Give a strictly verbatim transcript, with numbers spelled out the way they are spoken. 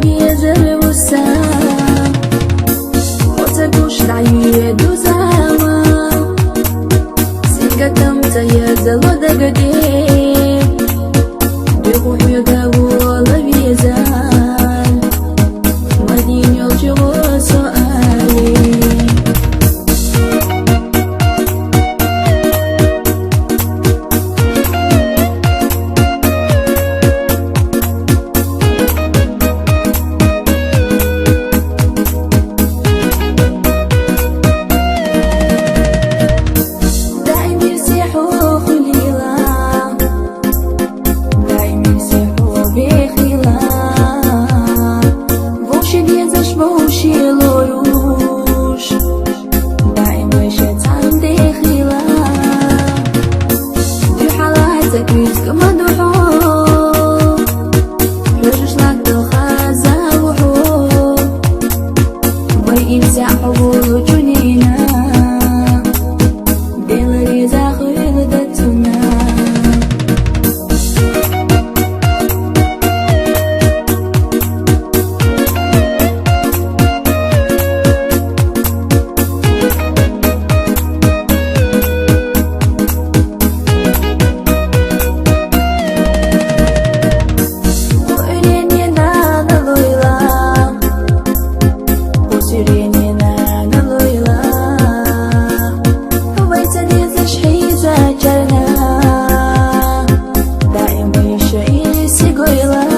Езер вуса, оцагуш дайе дузама, сингатам тая зало дагаде, дегу хьюда вола везан, мадинел чего соали. Даимир сехьо хулила, даимир сехьо бехила, воши дезаш воши лоруш, даимир шецан дехила. Духала закрыт кмадухо, хужуш лак дохаза ухо. Вай имся хавулу чунина, белари захуил датуна. Бу өлени нана лойла, бу сюрени нана лойла. Вайца деза шхиза чарна, даим бейша иси гойла.